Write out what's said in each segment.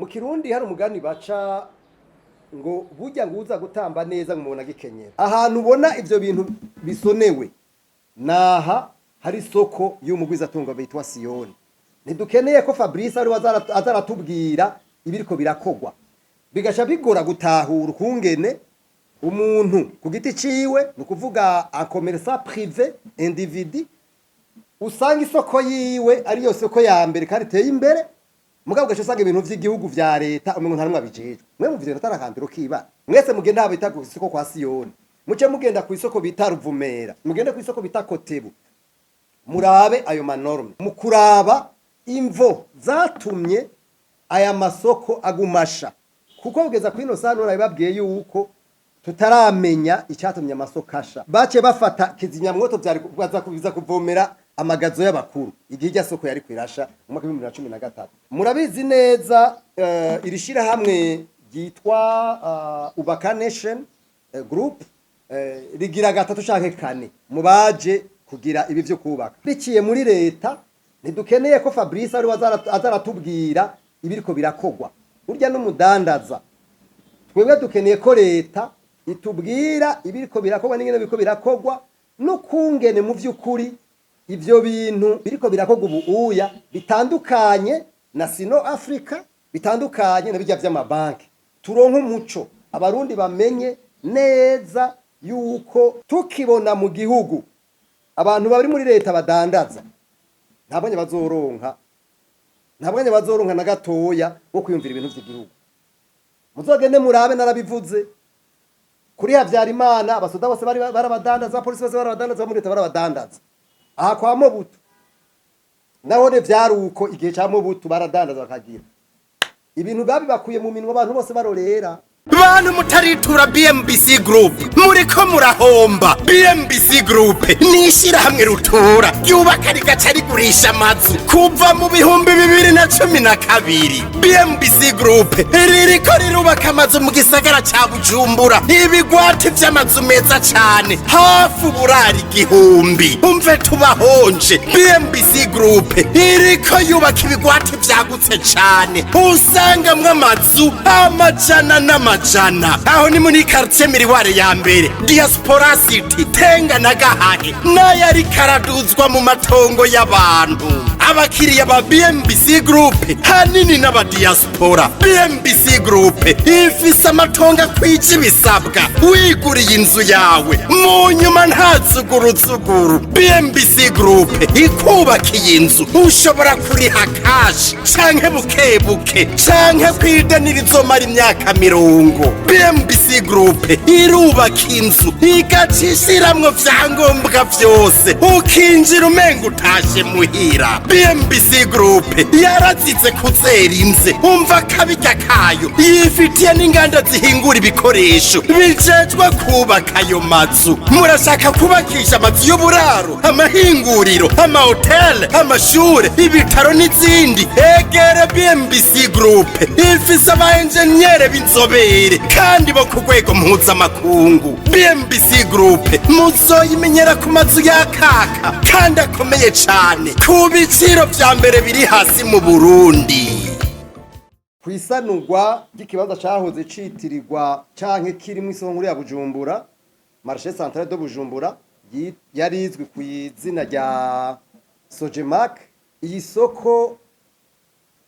Kirundi hari umugani baca ngo burya ngo uza gutamba neza ngo umuntu agikenyera. Ahantu ubona ivyo bintu bisonewe naha hari isoko y'umugwizatungo bitwa Siyoni. Ntidukeneye ko Fabrice ari azaratubwira ibiriko birakogwa, bigaca bigora gutahura ukungene umuntu ku giti ciwe, ni ukuvuga un commerçant privé individu, usanga isoko yiwe ariyo soko ya mbere kandi iteye imbere, mugabo ugaca usanga ibintu vy'igihugu vya leta umengo nta numwe abijejwe. Mwe muvyo atari akambiro kiba mwese mugenda aho bita ku isoko kwa Siyoni, muce mugenda ku isoko bita Ruvumera, mugende ku isoko bita Kotebu, murabe ayo ma normes. Mu kuraba imvo zatumye aya masoko agumasha, kuko kugeza kuri ino saha nabibabwiye yuko tutaramenya icyatumye amasoko asha. Bace bafata kizimyamwoto vyari baza kubiza kuvomera amagazo y'abakuru igihe irya soko yari kwirasha mu mwaka wa 2013. Murabizi neza, iri shirahamwe ryitwa Ubaka Nation Group, rigira gatatu canke kane mu baje kugira ibi vyo kubaka biciye muri leta. Ntidukeneye ko Fabrice ari azaratubwira ibiriko birakogwa, burya n'umudandaza. Twebwe dukeneye ko leta itubwira ibiriko birakogwa n'ingene biriko birakogwa, n'ukungene mu vy'ukuri ivyo bintu biriko birakogwa ubu uya bitandukanye na Sino Africa, bitandukanye na bijya vy'amabanki. Turonke umuco, Abarundi bamenye neza yuko tukibona mu gihugu abantu bari muri leta badandaza, nta mwanya bazoronka, nta mwanya bazoronka na gatoya wo kwiyumvira ibintu vy'igihugu. Muzogende murabe, narabivuze kuri Habyarimana, abasoda bose bari barabadandaza, abapolisi bose barabadandaza, muri leta barabadandaza. Aha kwa Mobutu nahone vyari uko, igihe ca Mobutu baradandaza, bakagira ibintu babibakuye mu minwa abantu bose barorera. Bantu mutaritura BMBC Group, muriko murahomba. BMBC Group ni ishyirahamwe rutura ryubaka rigaca rigurisha amazu kuva mu 2012. BMBC Group ririko rirubaka amazu mu gisagara ca Bujumbura, ibigwati vy'amazu meza cane, hafi uburari 1000. Umve tubahonje, BMBC Group iriko yubaka ibigwati vyagutse cane, usangamwo amazu amajana n'amajana. Aho ni muri quartier Miroir ya mbere, Diaspora City, Tenga na Gahahe, n'ayo ariko araduzwa mu matongo y'abantu. Abakiriya ba BMBC Group hanini n'abadiaspora. BMBC Group ifise amatongo akwije ibisabwa, wiguriye inzu yawe mu nyuma nta zuguruzuguru. BMBC Group ikubakiye inzu, ushobora kuriha cash canke buke buke, canke kwideni rizomara imyaka 30. BMBC Group irubaka inzu igaca ishiramwo vyangombwa vyose, ukinjira umenga utashe muhira. BMBC Group yarazize kuzera inze, umva kabirya kayo, yifitiye n'inganda zihingura ibikoresho bijejwe kubaka ayo mazu. Murashaka kubakisha amazu y'uburaro, amahinguriro, amahoteli, amashure, ibitaro n'izindi? Egere BMBC Group, ifise aba enjeniyere b'inzobere kandi bo ku rwego mpuzamakungu. BMBC Group muzoyimenyera ku mazu yakaka kandi akomeye cane, ku biciro vya mbere biri hasi mu Burundi. Ku isanurwa ry'ikibanza cahoze citirirwa canke kirimwo isoko nkuru ya Bujumbura, marché central de Bujumbura, yari izwi ku izina rya Sojemak. Iyi soko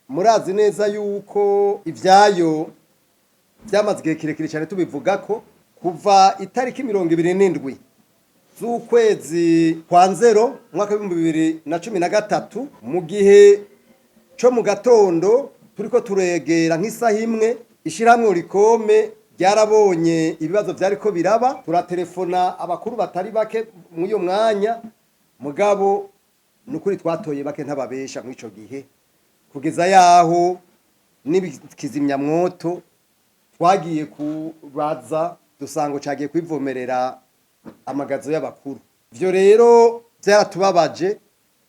murazi neza yuko ivyayo byamaze igihe kirekire cyane tubivuga ko kuva itariki 27 z'ukwezi kwa nzero umwaka wa 2013, mu gihe co mu gatondo turiko turegera nk'isaha 1, ishirahamwe Olucome ryarabonye ibibazo vyariko biraba. Turatelefona abakuru batari bake mw'iyo mwanya, mugabo nukuri twatoye bake, ntababesha mw'ico gihe, kugeza yaho n'ibikizimyamwoto twagiye kubaza dusanga cagiye kwivomerera amagazo y'abakuru. Ivyo rero byaratubabaje,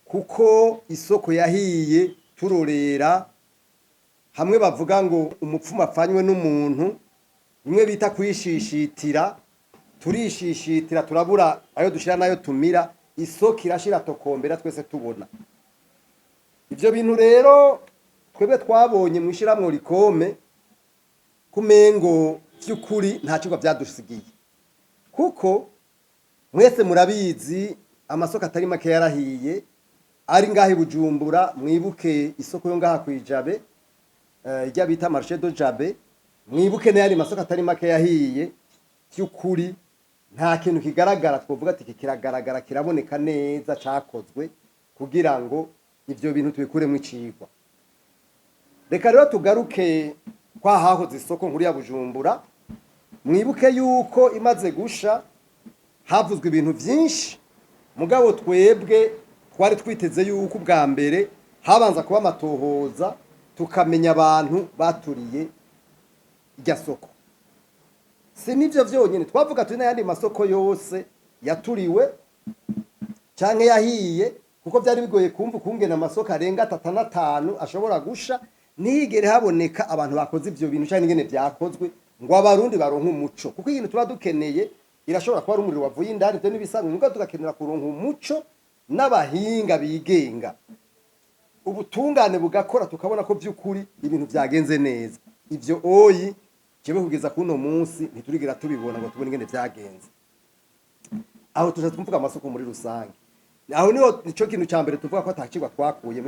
kuko isoko yahiye turorera. Hamwe bavuga ngo umupfumu apfanywe n'umuntu, bimwe bita kwishishitira, turishishitira, turabura ayo dushira n'ayo tumira. Isoko irashira tokombera twese tubona ivyo bintu rero. Twebwe twabonye mu ishyirahamwe Olucome kumengo by'ukuri nta cigwa byadusigiye, kuko mwese murabizi, amasoko atari make yarahiye ari ngaho i Bujumbura. Mwibuke isoko yo ngaha kwijabe, ijya bita Marché de Jabe. Mwibuke n'ayandi masoko atari make yahiye. By'ukuri nta kintu kigaragara twovuga ati iki kiragaragara, kiraboneka neza, cakozwe kugira ngo ivyo bintu tubikuremo icigwa. Reka rero tugaruke kwa hahoze isoko nkuru ya Bujumbura. Mwibuke yuko imaze gusha havuzwe ibintu vyinshi, mugabo twebwe twari twiteze yuko ubwa mbere habanza kuba amatohoza, tukamenya abantu baturiye irya soko. Si nivyo vyonyene twavuga, turi n'ayandi masoko yose yaturiwe canke yahiye, kuko vyari bigoye kumva ukungene amasoko arenga 35 ashobora gusha ntihigere haboneka abantu bakoze ivyo bintu canke ingene vyakozwe, ngo Abarundi baronke umuco. Kuko ikintu tuba dukeneye, irashobora kuba ari umuriro wavuye indani, ivyo n'ibisanzwe, mugabo tugakenera kuronka umuco n'abahinga bigenga, ubutungane bugakora, tukabona ko vy'ukuri ibintu vyagenze neza. Ivyo oyi jewe kugeza kuno munsi ntiturigera tubibona ngo tubone ingene vyagenze. Aho tuja tuvuga amasoko muri rusange, aho niho nico kintu ca mbere tuvuga ko atakigwa twakuye.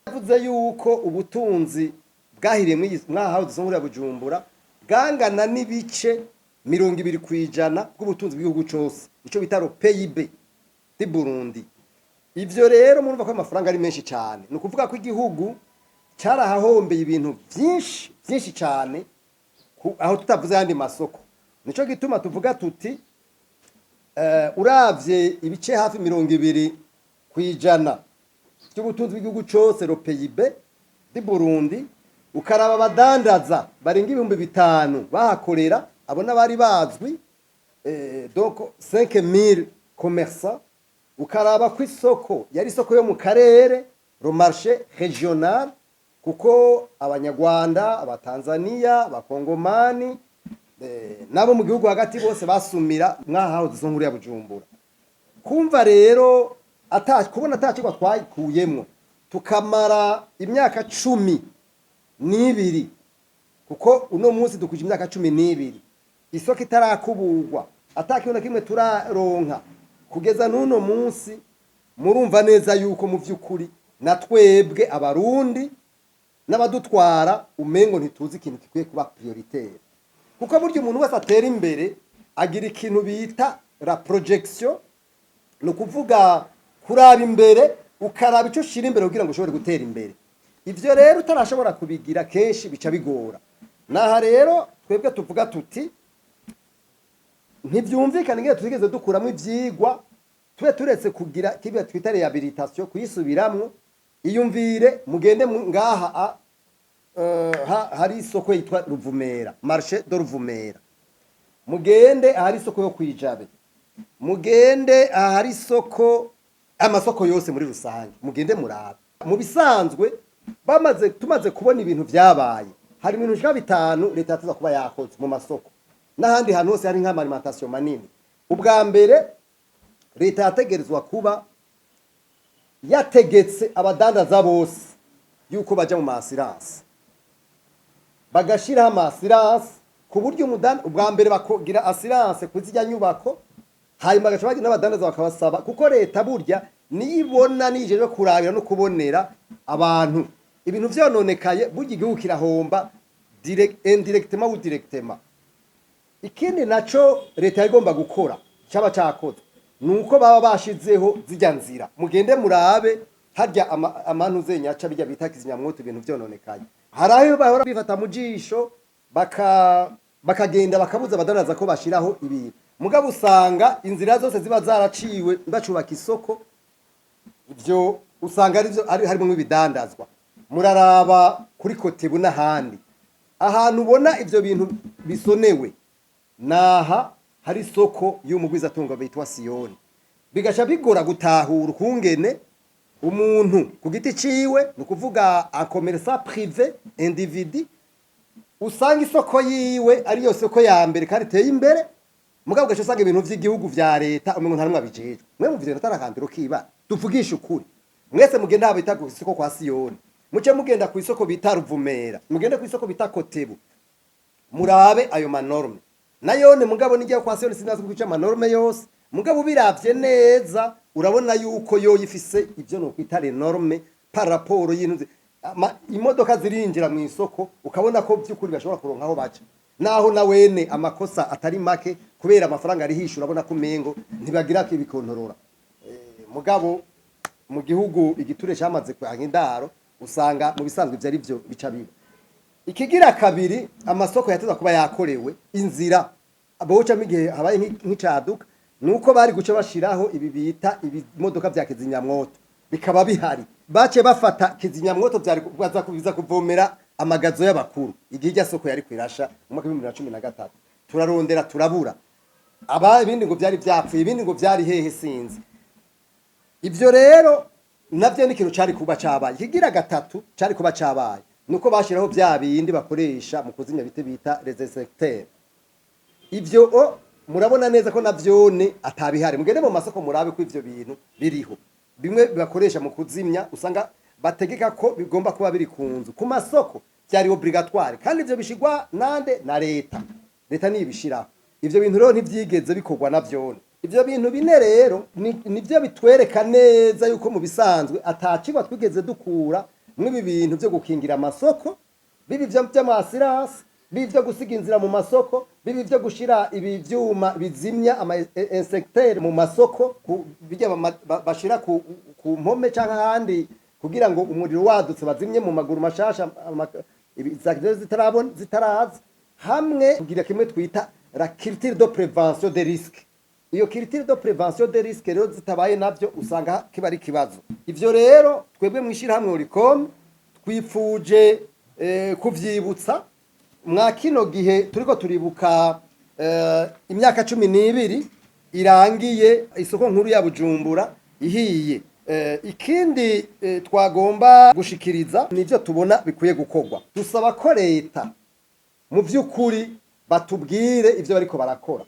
Yavuze yuko ubutunzi bwahiriye mwahawe dusongura ya Bujumbura bwangana n'ibice 20% bw'ubutunzi bw'igihugu cose, ico bita le PIB di Burundi. Ivyo rero murumva ko amafaranga ari menshi cyane. Ni ukuvuga ko igihugu cyarahahombeye ibintu byinshi byinshi cyane, aho tutavuze ayandi masoko. Nico gituma tuvuga tuti uravye ibice hafi 20% by'ubutunzi bw'igihugu cose, le PIB di Burundi, ukaraba abadandaza barenga 5000 bahakorera, abo n'abari bazwi, donc 5000 commerçants, ukaraba ko isoko yari isoko yo mu karere, le marché régional, kuko Abanyarwanda, Abatanzania, Abakongomani nabo mu gihugu hagati bose basumira mwahawe izo nkuru ya Bujumbura. Kumva rero ata kubona atacigwa twayikuyemwo, tukamara imyaka 12, kuko uno munsi dukuje imyaka 12 isoko itarakuburwa, atakintu na kimwe turaronka kugeza n'uno munsi, murumva neza yuko mu vy'ukuri na twebwe Abarundi n'abadutwara umengo ntituzi ikintu gikwiye kuba prioritaire. Kuko burya umuntu wese atera imbere agira ikintu bita la projection, ni ukuvuga kuraba imbere, ukaraba icyo ushira imbere kugira ngo ushobore gutera imbere. Ivyo rero utarashobora kubigira, kenshi bica bigora. Naha rero twebwe tuvuga tuti ntivyumvikana ingene twigeze dukuramo ivyigwa, tube turetse kugira kibya twita réhabilitation, kuyisubiramwo. Iyumvire mugende ngaha hari isoko yitwa Ruvumera, Marché de Ruvumera, mugende ahari isoko yo kwijabe, mugende ahari isoko, amasoko yose muri rusange, mugende murabe. Mu bisanzwe bamaze tumaze kubona ibintu vyabaye, hari ibintu bishika bitanu leta yatuza kuba yakoze mu masoko n'ahandi hantu hose hari nk'ama alimentation manini. Ubwa mbere, leta yategerezwa kuba yategetse abadandaza bose yuko baja mu ma assurances, bagashiraho ama assurances ku buryo ubwa mbere bakogira assurance ku zirya nyubako, hanyuma bagaca bagira n'abadandaza bakabasaba, kuko leta burya niyibona nijejwe kurabira no kubonera abantu. Ibintu vyononekaye, burya igihugu kirahomba indirectement ou directement. Ikindi naco leta yagomba gukora cyaba cakoze, nuko baba bashizeho zirya nzira. Mugende murabe harya amantu zenyaca bijya bita kizimyamwoto, ibintu vyononekaye, hari aho bahora bifata mu jisho bakagenda bakabuza abadandaza ko bashiraho ibintu, mugabo usanga inzira zose ziba zaraciwe bacubaka isoko, ivyo usanga arivyo ari harimo ibidandazwa. Muraraba kuri Kotebu n'ahandi ahantu ubona ivyo bintu bisonewe, naha hari isoko y'umugwizatunga bitwa Siyoni, bigaca bigora gutahura ukungene umuntu ku giti ciwe, ni ukuvuga un commerçant privé individu, usanga isoko yiwe ariyo soko ya mbere kandi iteye imbere, mugabo ugaca usanga ibintu vy'igihugu vya leta umengo nta numwe abijejwe. Mwe muvyo atari akambiro kiba, tuvugishe ukuri. Mwese mugenda bita ku isoko kwa Siyoni. Muce mugenda ku isoko bita Ruvumera, mugende ku isoko bita Kotebu, murabe ayo ma normes nayone. Mugabo nijya kwa siyoni sinazi kuca ama normes yose, mugabo ubiravye neza urabona yuko yo ifise ivyo no kwita les normes par rapport y'intu imodoka zirinjira mu isoko, ukabona ko by'ukuri bashobora kuronka aho baca, naho na wene amakosa atari make kubera amafaranga arihisha, urabona ko umengo ntibagira ibikontorora. Mugabo mu gihugu igiture cyamaze kwanka indaro, usanga mu bisanzwe ivyo ari byo bica biba. Ikigira kabiri, amasoko yateza kuba yakorewe inzira bocamo igihe habaye nk'icaduka, nuko bari guca bashiraho ibi bita ibimodoka vya kizimyamwoto bikaba bihari. Bace bafata kizimyamwoto vyari baza kubiza kuvomera amagazo y'abakuru. Igihe irya soko yari kwirasha mu mwaka wa 2013, turarondera turabura, aba ibindi ngo vyari vyapfuye, ibindi ngo vyari hehe, sinzi. Ivyo rero navyo ni ikintu cari kuba cabaye. Ikigira gatatu cari kuba cabaye nuko bashiraho vya bindi bakoresha mu kuzimya ibiti bita les extincteurs. Ivyo o murabona neza ko navyone atabihari. Mugende mu masoko murabe ko ivyo bintu biriho, bimwe bakoresha mu kuzimya, usanga bategeka ko bigomba kuba biri ku nzu, ku masoko byari obligatoire. Kandi ivyo bishigwa nande? Na leta. Leta niyo ibishiraho ivyo bintu. Rero ntivyigeze bikorwa navyone. Ivyo bintu bine rero nivyo bitwereka neza yuko mu bisanzwe atacigwa twigeze dukura mw'ibi bintu vyo gukingira amasoko, bibi vyo vy'ama assurances, bibi vyo gusiga inzira mu masoko, bibi vyo gushira ibi vyuma bizimya ama extincteurs mu masoko, bijya bashira ku mpome canke ahandi kugira ngo umuriro wadutse bazimye mu maguru mashasha, zitarabona zitaraza, hamwe kugira kimwe twita la culture de prévention des risques. Iyo culture de prévention des risques rero zitabaye, navyo usanga kiba ari ikibazo. Ivyo rero twebwe mwishirahamwe Olucome twifuje kuvyibutsa mwa kino gihe turiko turibuka imyaka 12 irangiye isoko nkuru ya Bujumbura ihiye. Ikindi twagomba gushikiriza nivyo tubona bikwiye gukorwa. Dusaba ko leta mu vy'ukuri batubwire ivyo bariko barakora,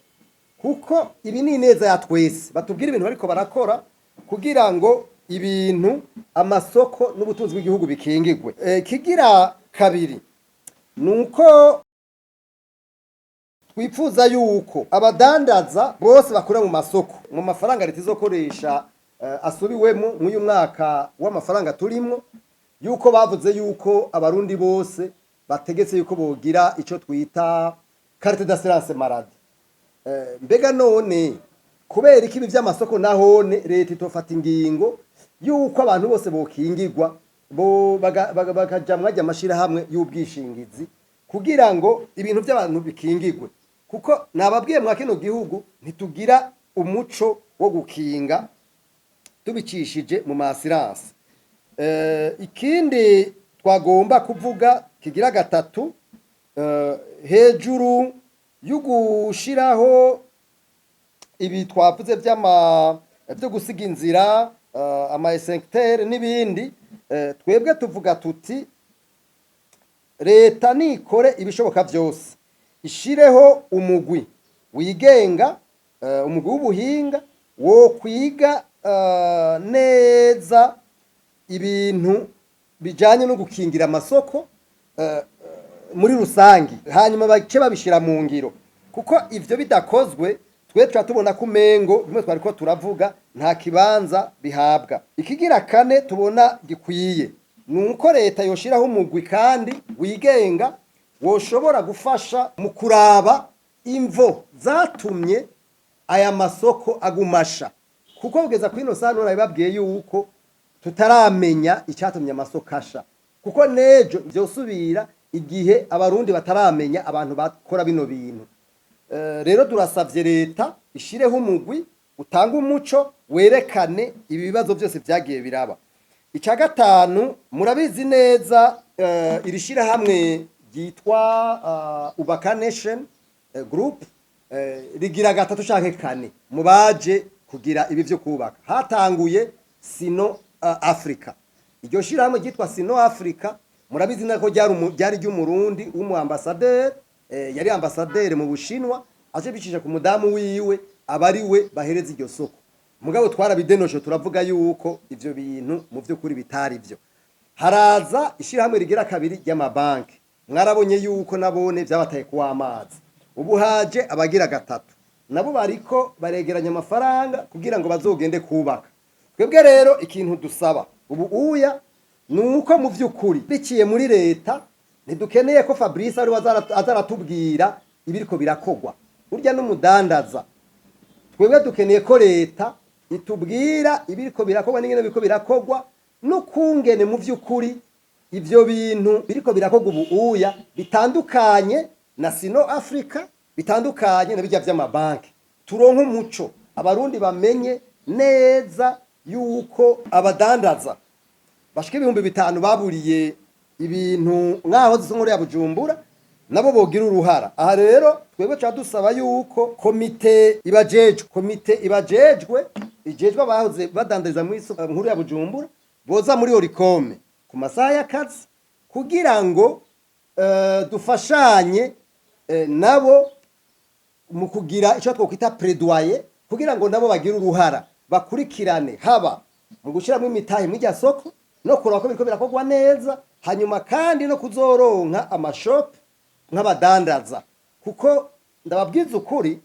kuko ibi ni ineza ya twese. Batubwire ibintu bariko barakora kugira ngo ibintu, amasoko n'ubutunzi bw'igihugu bikingigwe. Kigira kabiri nuko twifuza yuko abadandaza bose bakora mu masoko, mu mafaranga leta izokoresha asubiwemo mw'uyu mwaka w'amafaranga turimwo, yuko bavuze yuko abarundi bose bategetse yuko bogira ico twita carte d'assurance maladie. Mbega none kubera iki ibi vy'amasoko nahone leta itofata ingingo yuko abantu bose bokingirwa, bo bakaja mwajya amashirahamwe y'ubwishingizi kugira ngo ibintu by'abantu bikingirwe? Kuko nababwiye, mwa kino gihugu ntitugira umuco wo gukinga tubicishije mu ma assurances. Ikindi twagomba kuvuga kigira gatatu, hejuru y'ugushiraho ibi twavuze vy'ama byo gusiga inzira, ama extincteurs n'ibindi, twebwe tuvuga tuti leta nikore ibishoboka byose ishireho umugwi wigenga, umugwi w'ubuhinga wo kwiga neza ibintu bijanye no gukingira amasoko muri rusangi, hanyuma bace babishira mu ngiro. Kuko ivyo bidakozwe, twe tuba tubona ko umengo bimwe twari ko turavuga nta kibanza bihabwa. Ikigira kane tubona gikwiye ni uko leta yoshiraho umugwi kandi wigenga woshobora gufasha mu kuraba imvo zatumye aya masoko agumasha, kuko kugeza kuri ino saha nabibabwiye yuko tutaramenya icyatumye amasoko asha, kuko nejo vyosubira igihe abarundi bataramenya abantu bakora bino bintu. Rero turasavye leta ishireho umugwi utanga umuco werekane ibi bibazo byose vyagiye biraba. Icya gatanu, murabizi neza, iri shirahamwe ryitwa Ubaka Nation Group rigira gatatu canke kane mu baje kugira ibi vyo kubaka. Hatanguye Sino Africa. Iryo shirahamwe ryitwa Sino Africa, murabizi nako ryari ry'umurundi w'umu ambassadeur, yari ambassadeur mu Bushinwa, aje bicisha ku mudamu wiwe abari we bahereza iryo soko. Mugabo twarabidenoshe, turavuga yuko ivyo bintu mu vy'ukuri bitari vyo. Haraza ishyirahamwe rigira kabiri ry'amabanki, mwarabonye yuko nabone byabataye kuwa amazi. Ubu haje abagira gatatu, nabo bariko baregeranya amafaranga kugira ngo bazogende kubaka. Twebwe rero ikintu dusaba ubu uya ni uko mu by'ukuri biciye muri leta, ntidukeneye ko Fabrice ariwe azaratubwira ibiriko birakogwa, urya n'umudandaza. Twebwe dukeneye ko leta itubwira ibiriko birakogwa n'ingene biriko birakogwa, n'ukungene mu by'ukuri ivyo bintu biriko birakogwa ubu uya bitandukanye na Sino Africa, bitandukanye na bijya vy'amabanki. Turonke umuco, Abarundi bamenye neza yuko abadandaza bashika 5000 baburiye ibintu mwaho zisongore ya Bujumbura nabo bogira uruhara. Aha rero twebwe ca dusaba yuko komite ibajejwe ijejwe abahoze badandariza muri isoko nkuru ya Bujumbura boza muri Olucome ku masaha y'akazi kugira ngo dufashanye nabo mu kugira icyo twokwita plaidoyer, kugira ngo nabo bagire uruhara, bakurikirane haba mu gushyiramo imitahe mw'irya soko no kuraba ko biriko birakorwa neza, hanyuma kandi no kuzoronka amashopu nk'abadandaza. Kuko ndababwiza ukuri,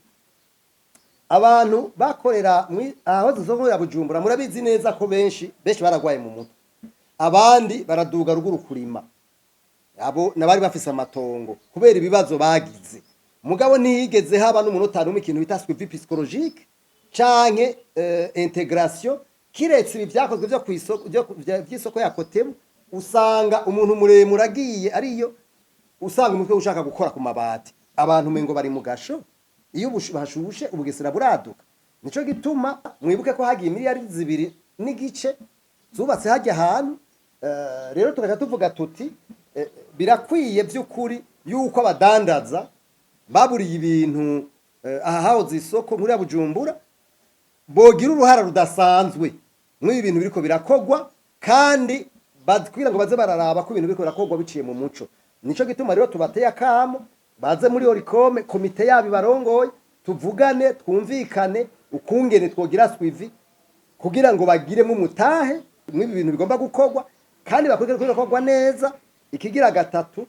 abantu bakorera aho isoko ya Bujumbura, murabizi neza ko benshi benshi baragwaye mu mutwe, abandi baraduga ruguru kurima, abo nabari bafise amatongo kubera ibibazo bagize. Mugabo ntiyigeze haba n'umunota n'umwe ikintu bita suivi psychologique canke intégration, kiretse ibi vyakozwe vyo kw'isoko vy'isoko ya Kotebu. Usanga umuntu muremure agiye ariyo, usanga umutwe ushaka gukora ku mabati, abantu umengo bari mu gasho. Iyo hashushe ubugesera buraduka. Nico gituma mwibuke ko hagiye miliyari 2.5 zubatse hajya ahantu. Rero tugaca tuvuga tuti birakwiye by'ukuri yuko abadandaza baburiye ibintu aha hahoze isoko nkuru ya Bujumbura bogira uruhara rudasanzwe mw'ibi bintu biriko birakogwa, kandi kugira ngo baze bararaba ko ibintu biriko birakogwa biciye mu muco. Nico gituma rero tubateye akamo baze muri Olucome, komite yabo ibarongoye, tuvugane, twumvikane ukungene twogira suivi kugira ngo bagiremo umutahe mw'ibi bintu bigomba gukorwa, kandi bakurikire ko birakorwa neza. Ikigira gatatu,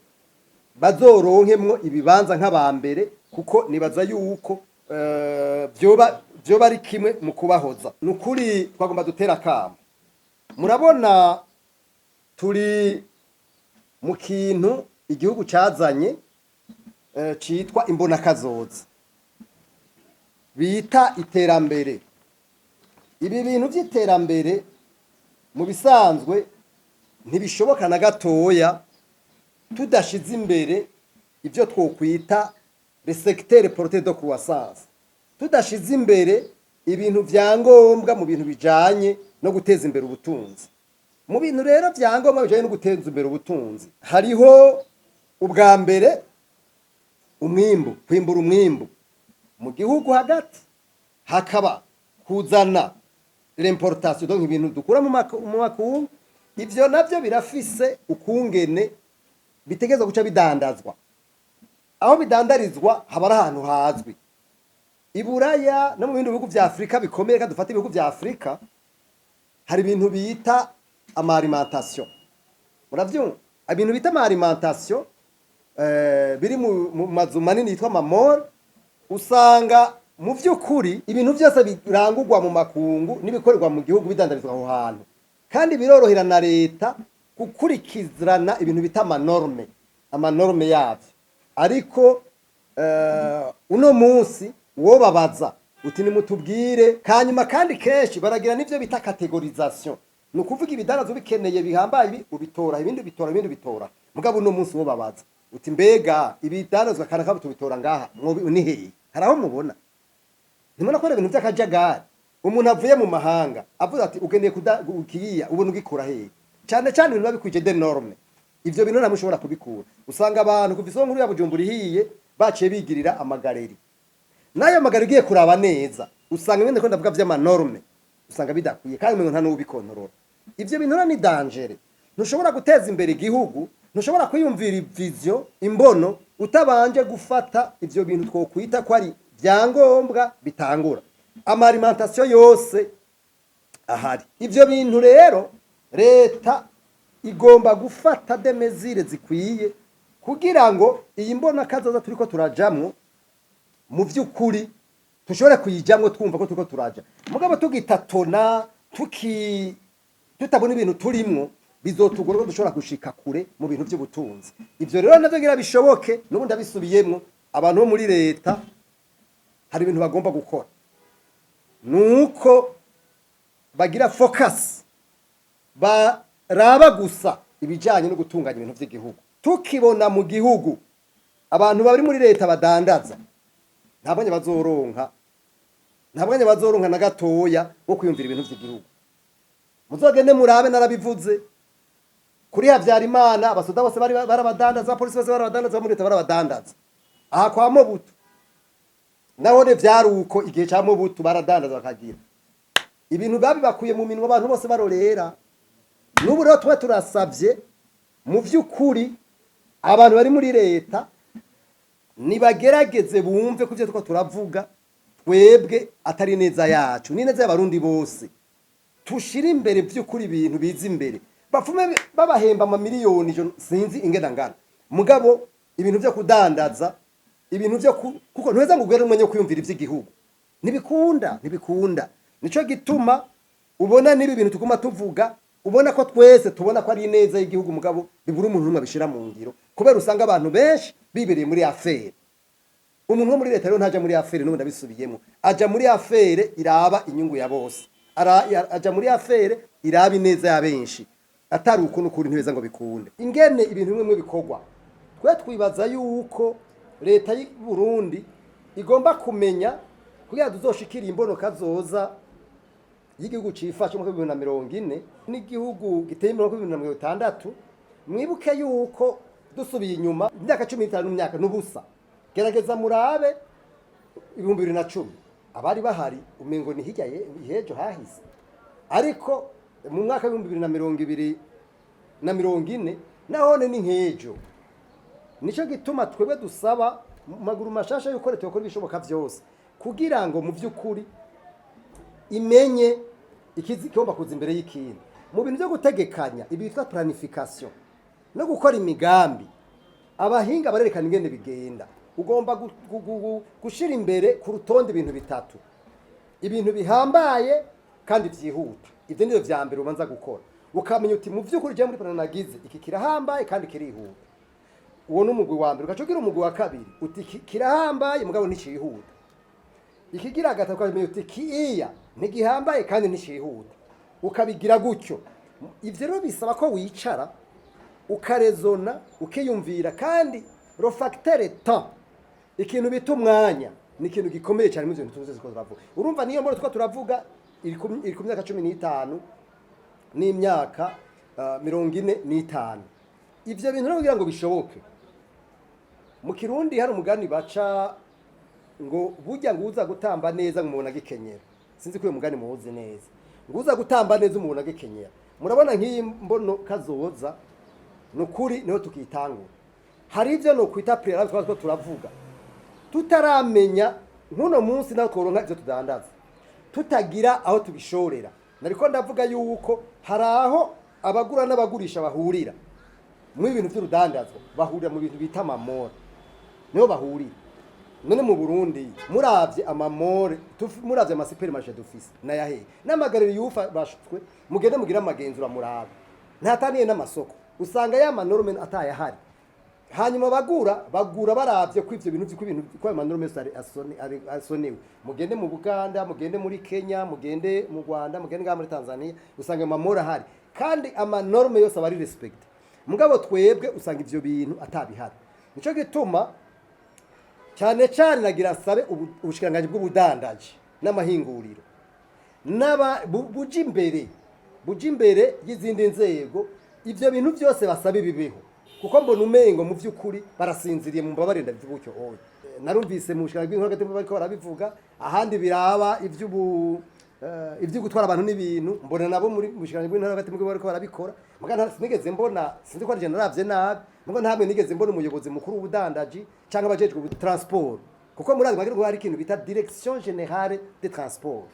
bazoronkemwo ibibanza nk'abambere, kuko nibaza yuko vyoba ari kimwe mu kubahoza. Ni ukuri twagomba dutera akamo. Murabona turi mu kintu igihugu cazanye citwa imbonakazoza, bita iterambere. Ibi bintu vy'iterambere mu bisanzwe ntibishoboka na gatoya tudashize imbere ibyo twokwita le secteur porteur de croissance, tudashize imbere ibintu vya ngombwa mu bintu bijanye no guteza imbere ubutunzi. Mu bintu rero vya ngombwa bijanye no guteza imbere ubutunzi hariho ubwa mbere umwimbu, kwimbura umwimbu mu gihugu hagati, hakaba kuzana l'importation, donc ibintu dukura mu makungu. Ivyo navyo birafise ukungene bitegerezwa guca bidandazwa. Aho bidandarizwa haba ari ahantu hazwi. Iburaya no mu bindi bihugu vya Afurika bikomeye, kandi dufate ibihugu vya Afurika, hari ibintu bita ama alimentation, muravyumva? Ibintu bita ama alimentation biri mu mazu manini yitwa ama malls. Usanga mu vy'ukuri ibintu vyose birangurwa mu makungu n'ibikorerwa mu gihugu bidandarizwa aho hantu, kandi birorohera na leta gukurikirana ibintu bita ama normes yavyo. Ariko uno munsi wobabaza uti nimutubwire kanyuma, kandi kenshi baragira n'ivyo bita catégorisation, ni ukuvuga ibidandazo bikeneye bihambaye ibi ubitora, ibindi ubitora, ibindi ubitora. Mugabo uno munsi wobabaza uti mbega ibidandazwa kanaka tubitora ngaha mwobi ni hehe? Hari aho mubona? Ntimubona ko ari ibintu by'akajagari? Umuntu avuye mu mahanga avuze ati ukeneye kuda kiriya, ubona ugikura hehe? Cyane cyane ibintu biba bikwije des normes, ivyo bintu ntamwe ushobora kubikura. Usanga abantu kuva isoko nkuru ya Bujumbura ihiye baciye bigirira ama galeries, n'ayo ma galeries ugiye kuraba neza usanga ibindi ko ndavuga vy'ama normes usanga bidakwiye, kandi umengo nta n'ubikontorora. Ivyo bintu rero ni danger. Ntushobora guteza imbere igihugu, ntushobora kwiyumvira vision, imbono, utabanje gufata ivyo bintu twokwita ko ari vyangombwa bitangura ama alimentation yose ahari. Ivyo bintu rero leta Igomba gufata des mesures zikwiye kugira ngo iyi mbona kazoza turiko turajamwo, mu vy'ukuri tushobore kuyijamwo twumva ko turiko turaja. Mugabo tugitatona, tutabona ibintu turimwo, bizotugora ko dushobora gushika kure mu bintu by'ubutunzi. Ivyo rero navyo ngira bishoboke, n'ubundi abisubiyemwo, abantu bo muri leta hari ibintu bagomba gukora, nuko bagira focus, baraba gusa ibijanye no gutunganya ibintu vy'igihugu. Tukibona mu gihugu abantu bari muri leta badandaza, nta mwanya bazoronka, nta mwanya bazoronka na gatoya wo kwiyumvira ibintu vy'igihugu. Muzogende murabe, narabivuze kuri Habyarimana, abasoda bose bari barabadandaza, abapolisi bose barabadandaza, muri leta barabadandaza. Aha kwa Mobutu nahone vyari uko, igihe ca Mobutu baradandaza, bakagira ibintu babibakuye mu minwa, abantu bose barorera. N'ubu rero tuba turasavye mu vy'ukuri abantu bari muri leta nibagerageze bumve ko ivyo turiko turavuga twebwe atari neza yacu, ni neza y'Abarundi bose. Tushire imbere vy'ukuri ibintu biza imbere, bapfume babahemba amamiliyoni ijana, sinzi ingena ngana, mugabo ibintu vyo kudandaza, ibintu vyo kuko ntuheza ngo ugere umwanya wo kwiyumvira ivy'igihugu, ntibikunda, ntibikunda. Nico gituma ubona n'ibi bintu tuguma tuvuga, ubona ko twese tubona ko ari ineza y'igihugu, mugabo bibura umuntu n'umwe abishira mu ngiro, kubera usanga abantu benshi bibereye muri affaires. Umuntu wo muri leta rero ntaja muri affaires, n'ubundi abisubiyemo, aja muri affaire iraba inyungu ya bose. Aja muri affaire iraba ineza ya benshi. Atari uko, n'ukuri ntibeza ngo bikunde. Ingene ibintu bimwe bimwe bikorwa, twe twibaza yuko leta y'u Burundi igomba kumenya kugira tuzoshikire imbono kazoza y'igihugu cifashe mu 2040 n'igihugu giteye imbere mu 2060. Mwibuke yuko dusubiye inyuma imyaka 15 n'imyaka n'ubusa, gerageza murabe 2010, abari bahari umengo ni hirya hejo hahise, ariko mu mwaka w'2020 na 40 nahone ni nk'ejo. Nico gituma twebwe dusaba mu maguru mashasha yuko leta yokora ibishoboka vyose kugira ngo mu vy'ukuri imenye ikizi kigomba kuza imbere y'ikindi mu bintu byo gutegekanya, ibi bitwa planification no gukora imigambi. Abahinga barerekana ingene bigenda. Ugomba gushira imbere ku rutonde ibintu bitatu: ibintu bihambaye kandi vyihuta. Ivyo nivyo vya mbere ubanza gukora, ukamenya uti mu vy'ukuri je muri plan nagize iki kirahambaye kandi kirihuta. Uwo ni umugwi wa mbere. Ugaca ugira umugwi wa kabiri, uti iki kirahambaye mugabo nticihuta. Ikigira gatatu, ukamenya uti kiya ntigihambaye kandi nticihuta, ukabigira gutyo. Ivyo rero bisaba ko wicara, ukarezona, ukiyumvira. Kandi le facteur temps, ikintu bita umwanya, ni ikintu gikomeye cyane mu bintu tuzi ko turavuga. Urumva niyo mbona two turavuga iri ku myaka 15 n'imyaka 45. Ivyo bintu rero kugira ngo bishoboke, mu Kirundi hari umugani baca ngo burya ngo uza gutamba neza ngo umuntu agikenyera. Sinzi ko uyu mugani muwuzi neza, ngo uza gutamba neza umuntu agikenyera. Murabona nk'iyi mbono kazoza, ni ukuri niho tukitangura. Hari ibyo no kwita préalable twaba two turavuga, tutaramenya nk'uno munsi naho tworonka ivyo tudandaza, tutagira aho tubishorera. Nariko ndavuga yuko hari aho abagura n'abagurisha bahurira mu ibintu vy'urudandazwa, bahurira mu bintu bita ama malls, niho bahurira. None mu Burundi muravye ama malls, muravye ama supermarchés dufise nayahehe n'ama galeries yufashwe, mugende mugire amagenzura murabe, ntataniye n'amasoko. Usanga ya ma normes atayahari. Hanyuma bagura bagura baravye ko ivyo bintu, ko ibintu, ko ayo ma normes asonewe. Mugende mu Buganda, mugende muri Kenya, mugende mu Rwanda, mugende ngaha muri Tanzania, usanga ayo ma malls ahari kandi ama normes yose aba ari respecté. Mugabo twebwe usanga ivyo bintu atabihari. Nico gituma cyane cyane nagira sabe ubushikiranganji bw'ubudandaji n'amahinguriro n'aba buja imbere y'izindi nzego, ivyo bintu byose basabe bibeho, kuko mbona umengo mu vy'ukuri barasinziriye. Mu mbabare ndabivuga gutyo oya. Narumvise mu bushikiranganji bw'intwaro hagati bariko barabivuga, ahandi biraba ivy'ubu ivyo gutwara abantu n'ibintu, mbona nabo muri bushikiranganji bw'intwaro hagati mu bariko barabikora. Muga sinigeze mbona, sinzi ko ari je naravye nabi, muga ntabwo nigeze mbona umuyobozi mukuru w'ubudandaji canke abajejwe transport, kuko muri ayo ngo hari ikintu bita Direction Générale de Transport.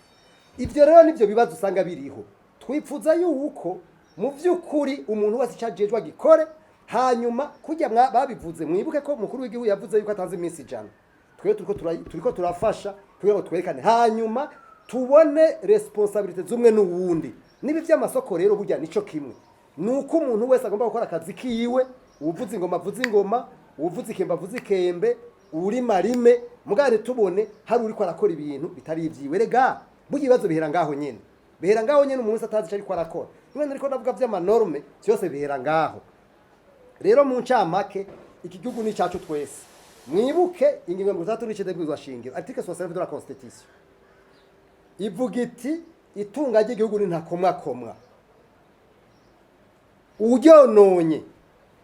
Ivyo rero nivyo bibazo usanga biriho. Twipfuza yuko Mu vy'ukuri, umuntu wese ico ajejwe agikore. Hanyuma kurya babivuze, mwibuke ko umukuru w'igihugu yavuze yuko atanze iminsi 100. Twe turiko turafasha kugira ngo twerekane, hanyuma tubone responsabilité z'umwe n'uwundi. Nibi vy'amasoko rero, burya nico kimwe, nuko umuntu wese agomba gukora akazi kiwe. Uwuvuza ingoma avuza ingoma, uwuvuza ikembe avuza ikembe, urima rime, mugare tubone hari uriko arakora ibintu bitari ivyiwe. Rega burya ibibazo bihera ngaho nyene, bihera ngaho nyene, umuntu wese atazi ico ariko arakora. Niba nariko ndavuga vy'ama normes, vyose bihera ngaho. Rero mu ncamake, iki gihugu ni cyacu twese. Mwibuke ingingo 69 y'ibwirizwa shingiro, article 69 de la Constitution, ivuga iti: "Itunga ry'igihugu ni ntakomwakomwa. Uryononye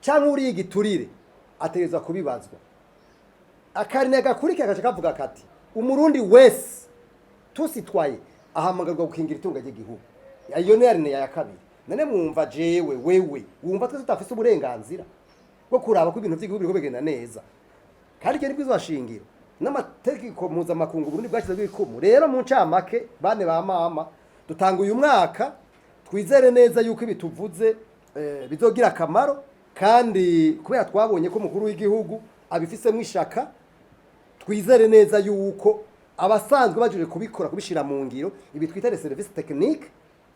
cyangwa uriye igiturire ategerezwa kubibazwa." Akarine gakurikira gaca kavuga kati: "Umurundi wese tusitwaye ahamagarwa gukingira itunga ry'igihugu." Iyo ni alinéa ya kabiri. None mwumva jewe, wewe wumva twese tudafise uburenganzira bwo kuraba ko ibintu vy'igihugu biriko bigenda neza? Kandi iryo nibwirizwa shingiro n'amategeko mpuzamakungu Burundi bwashyizeho ibikumu. Rero mu ncamake, bane ba mama, dutanga uyu mwaka, twizere neza yuko ibi tuvuze bizogira akamaro. Kandi kubera twabonye ko umukuru w'igihugu abifisemo ishaka, twizere neza yuko abasanzwe baje kubikora, kubishira mu ngiro, ibi twita les services techniques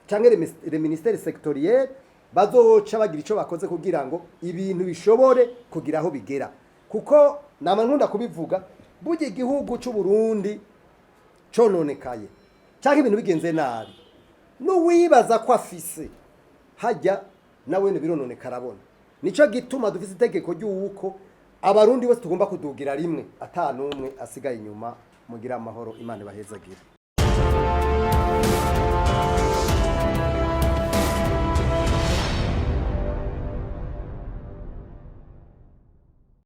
cyangwa les ministères sectoriels, bazoca bagira ico bakoze kugira ngo ibintu bishobore kugira aho bigera. Kuko nama nkunda kubivuga, burya igihugu c'u Burundi cononekaye cyangwa ibintu bigenze nabi, n'uwibaza ko afise hajya nawe birononeka arabona. Nico gituma dufise itegeko ry'uko Abarundi bose tugomba kudugira rimwe, ata n'umwe asigaye inyuma. Mugira amahoro, Imana ibahezagire.